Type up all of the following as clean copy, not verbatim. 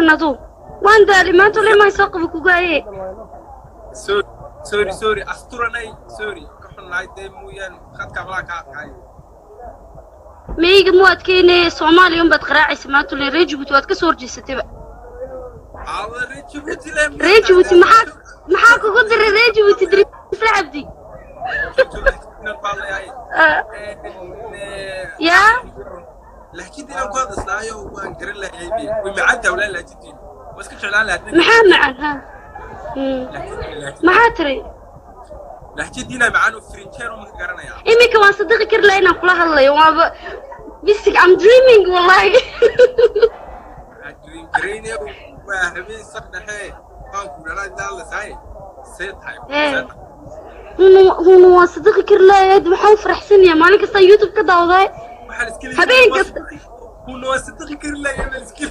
Waran aduu waan daali maanta le maan soo qaba kugaaye. Sorry, sorry, sorry, asturanay, sorry, ka xunnahay dee mooyaan khadka malaa ka adkaayo. Meyga mu adkeynaye, Soomaaliya unbaad qaraacaysa maanta le. Reer Jabuuti waad ka soo horjeesatayba. Alla, reer Jabuuti le. Reer Jabuuti maxaa kugu diray reer Jabuuti, Dirisle Cabdi? Yaa. Lahjadii inaan ku hadlaslaayo waan garan lahayay, way macaanta walaa lahjadiin waa iska jeclaan lahaa. Maxaa macaan ha? Maxaa tiray? Lahjadiina macaan oo frinjeer uma garanayaa. Iminka waan sadiqi kari lahaa inaan kula hadlayo, waaba bisig. I'm dreaming, wallahi. Dream garayne, waa habeen saq dhexe waan ku dhalaa inta hadlasaay, see tahay? Eh. Hunu hunu, waan sadiqi kari lahaa, aad waxaan u faraxsanayaa maalin kastaan YouTube ka daawaday. Waxaan iska Habeen kasta. Huna waa sadiqi kari lahaa baan iska.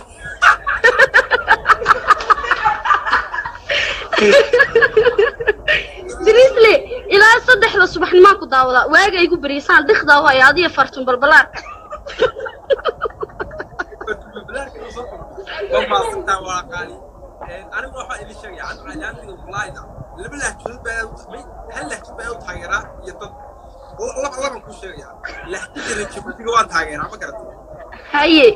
Drisle, ilaa 3da subaxnimaan ku daawadaa, waaga igu beriysaan dhiqdaa waaya adiya fartun balbalaarka. Waa maasantaa, waa qaali. Anigu waxaa idin sheegaya cabdicalaamiga walaayda laba lahjadood baa hal lahjad baa u taageeraa iyo dad laba laban ku sheegaya. Lahjada reer Jabuutiga waan taageeraa, ma garatay? Haye.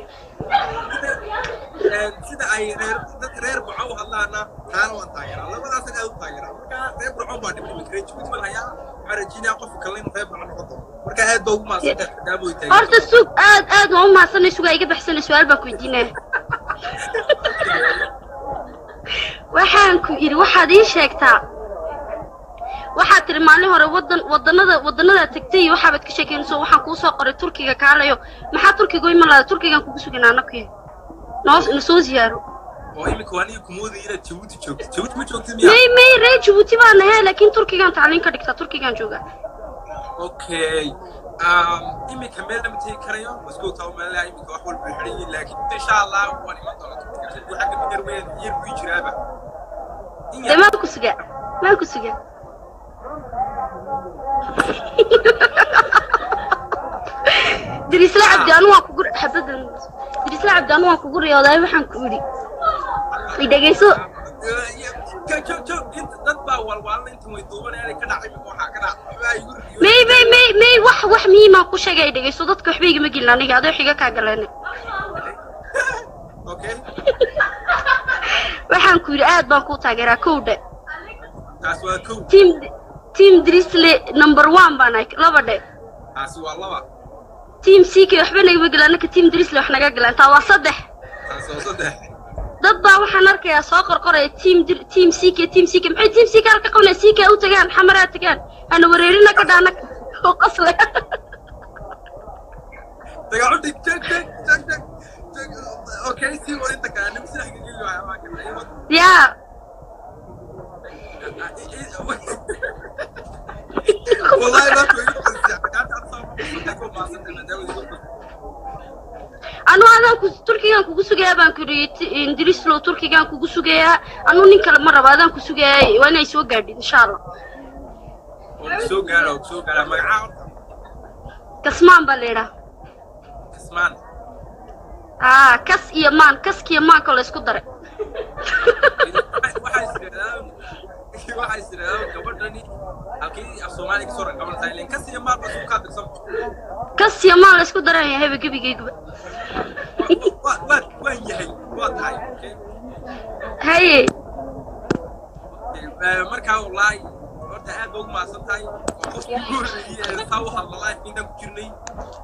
Sida ay reer dadka reer Burco u hadlaana taana waan taageeraa, labadaasna aad u taageeraa. Marka reer Burco baa dhibay, iminka reer Jabuuti baan hayaa. Waxaan rajeynayaa qofka kale inuu reer Burco noqon doono. Marka aad baa ugu mahadsantahay maadaama way taageerto. Horta sug, aad aad waan u mahadsanay. Sugaa iga baxsanay, su-aal baan ku weydiinaya. Waxaan ku idhi, waxaad ii sheegtaa, waxaad tiri maalin hore wadan wadanada wadannada tagtay iyo waxaabaad ka sheekeynayso. Waxaan kuu soo qoray Turkiga kaalayo. Maxaa Turkiga u iman lahaa? Turkigan kugu suganaa anakuya, noo nasoo ziyaaro. Oo iminka waa aniga kumoodaya inaad Jabuuti joogto. Jabuuti ma joogtid miya? May may, reer Jabuuti baan nahay, laakiin Turkigan tacliin ka dhigtaa, Turkigan joogaa. Okay, iminka meel lama tegi karayo, wasku taa meelaha iminka wax walba way xidhan yihiin, laakiin insha Allah waan iman doonaa Turkiga. Waxaa kamid yar weyn yar buu ii jiraaba in Dee yar. Maan ku sugaa, maan ku sugaa. Dirisla Cabdi, anu waan kugu xabadan. Dirisla Cabdi, anu waan kugu riyooday. Waxaan ku idhi, i dhegeyso. Joog joog joog, inta dad baa walwaalna intan way duubanayaan, ka dhacay iminka waxaa ka dhacay waxbaa igu riyo. May may may may, wax muhiimaan ku sheegay, dhegeyso. Dadka waxba igama gelin aniga, adoo xiga kaa galeen. Okay. Waxaan ku yidhi, aad baan kuu taageeraa, kow dhe. Taas waa kow. Team Drisle number one baan ahay, laba dhe. Taasi waa laba. Team CK waxba nagama gelin anaka, team Drisle wax naga galeen, taa waa saddex. Taasi waa saddex. Dad baa waxaan arkayaa soo qorqoraya team CK, team CK. Maxay team CK halka qabanaya? CK u tagaan, xamaraa tagaan, hana wareerina ka dhaana oo qasle. Dagaal dhig, joog joog joog joog joog. Okay, sii wad inta kale, anigu sidax geli waaya waa kan. Yaa. Wallahi maanta way igu qasisay cagaarta aad soo qasatay, ku maasantay maadaama igu qasisay. Anu adaan ku Turkigan kugu sugayaa baan ku yidhi, Indrislow, Turkigan kugu sugayaa. Anu nin kale ma rabo, adaan ku sugayaa. Waa inay soo gaadhin insha Allah. Oo soo gaara, oo soo gaara. Magacaa horta? Kasmaan baa la yidhaha. Kasmaan. Aa, kas iyo maan, kaskiyo maanka la isku daray. Waxaa is yidhahdaan gabadhani halkii af Soomaaliya kasoo rangabanaysaa, ileen kas iyo maal baa isku kaa dirsan. Kas iyo maan la isku daran yahay gebigayguba. Waa waa waan yahay, waa tahay, okay. Haye. Markaa wallaahi horta aad ba ugu mahadsan tahay, waa qofkii ugu horreeyey ee saa u hadla live intaan ku jirnay.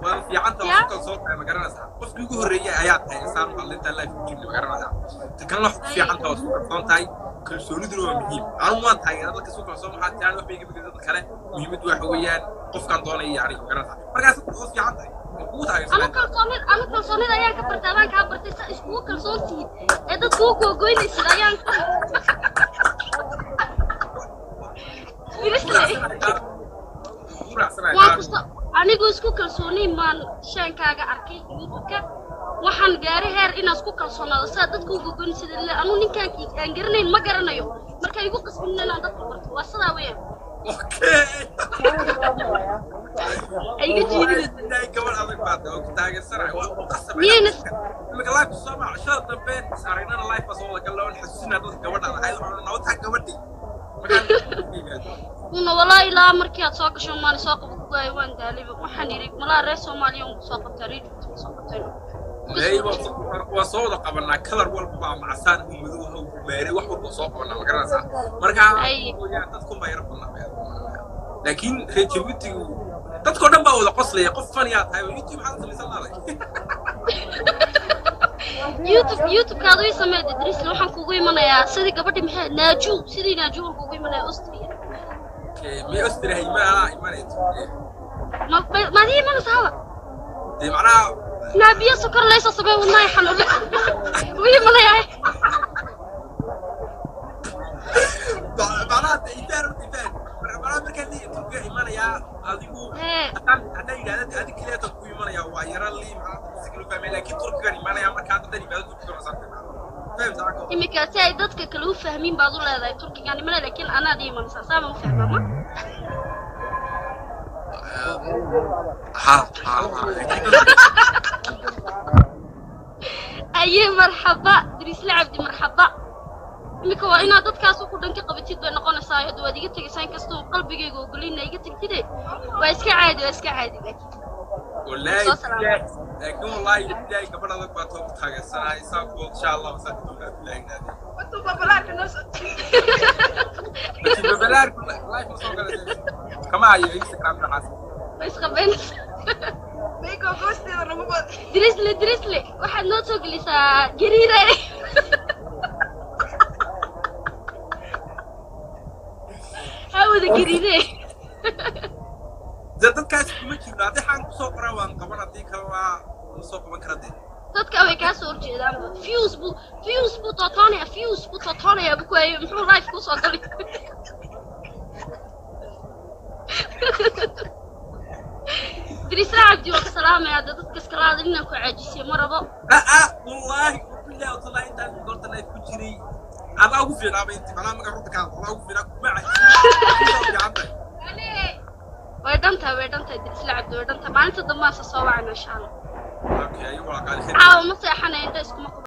Waa fiicanta, waa ku kalsoon tahay, ma garanaysaa? Qofkii ugu horreeyey ayaa tahay saan u hadla intaan live ku jirnay, ma garanaysaa? Ta kalena wax ku fiicanta, waa isku kalsoon tahay, kalsooniduna waa muhiim. Anigu waan taageeraa dadka isku kalsoon. Waxaa tiraan waxba iga bedel dadka kale, muhiimaddu waxa weeyaan qofkaan doonaya yani, ma garanaysaa? Markaas waa fiican tahay, waan kugu Anu taageersanaa. Kalsoonid, anu kalsoonida ayaan ka bartay, adaan kaa bartay. Saa iskugu kalsoon tihiin ee dadka u googoynaysid ayaan Kugu raacsanahay. Waan kusto anigu isku kalsoonayn baan sheenkaaga arkay YouTube-ka. Waxaan gaaray heer inaan isku kalsoonaado sidaa dadka u gogoynaysid. Ile anu ninkaan aan garanayn ma garanayo, marka igu qasbin inaan dadka barto, waa sidaa weeyaan. Okay. Ha iga jiidin. Ilaahay, gabadh adag baa tahay oo ku taageersanahay, waa u qasabay. Miyayna- Imika live soo ma shada dambe is aragnana, live baa soo wada galna, waan xasuusinaa dadka gabadha ahayd, waxaan nawataa gabadhii markaan. Una walaa ilaa markii aad soo gasho maani soo qabo ku waayo, waan daalayba. Waxaan yidhi malaa reer Soomaaliya un soo qabtaa, reer Jabuuti ma soo qabtay. Hey, waa soo wada qabanaa, kalar walba baa macasaan uu madow ha uu meeray, wax walba soo qabanaa, ma garanaysaa? Marka Ay. dadkun baa yara badnaa, laakiin reer Jabuutigu dadkoo dhan baa wada qoslaya. Qof faniyaa tahay oo YouTube maxaad samaysan laaday? YouTube, YouTube-kaadu ii samee, Idriisle. Waxaan kugu imanayaa sidii gabadhii, maxay, Naaju, sidii Naaju waan kugu imanayaa Austria. Mi Austria ima anaa imanayso. Ma maad ii imanaysa haba? Dee macnaha Naa biyo sokor layso samee, wadnahay xanuun wuu imanayaa. Macnaha dee ifaan, horta ifaan macnaha markaan leeyahay Turkiga imanayaa adigu Hee. Haddaan yidhahda adig keliya tan ku imanaya waa yara lii, macnaha si kale u fahmay, laakiin Turkigan imanaya marka haddaan yimaado Turkiga waa saartay, fahamta anka? Iminka si ay dadka kale u fahmin baad u leedahay Turkigan imanaya, laakiin anaad ii imanaysaa, saa ma u fahmaa ma? Ha ha ha. Aye, marxaba Drisle Cabdi, marxaba. Iminka waa inaad dadkaas ku dhan ka qabatid bay noqonaysaa. Hadda waad iga tegaysaa, inkastoo qalbigayga ogolina iga tegtide, waa iska caadi, waa iska caadi, laakiin Wallaahi Soo salaam. Laakiin wallaahi ilaahay, gabadh adag baa too ku taageersanahay, saa ku insha Allah saa ku doonaa ilaahay naadi. Babalaarku live ma soo galaysa kama hayo Instagram waxaas. Way isqabaynaysaa. Drisle, Drisle, waxaad noo soo gelisaa gariire. Hawada gariire. Dee dadkaas kuma jirno, haddii xaan kusoo qoraa waan qaban, haddii kale waa ma soo qaban kara dee. Dadka way kaa soo horjeedaanba. Fuse buu, fuse buu tootoonaya, fuse buu tootoonaya bu ku hayay, muxuu live kusoo galay? Drisle Cabdi, waan ku salaamaya. Hadda dadka iskala hadal inaan ku caajisiyo ma rabo. Ah, wallaahi wabillahi watallahi, intaan goorta live ku jiray adaa ugu fiicnaaba inti, macnaha markaa runta ka hadlo adaa ugu fiicnaa, kuma cajisiyo, fiican tahay. Way dhantahay, way dhantahay, Drisle Cabdi, way dhantahay. Maalinta dambe aan soo wacayna insha Allah. Okay, ayu waa qaali. Caawa ma seexanaya, indha iskuma qabo.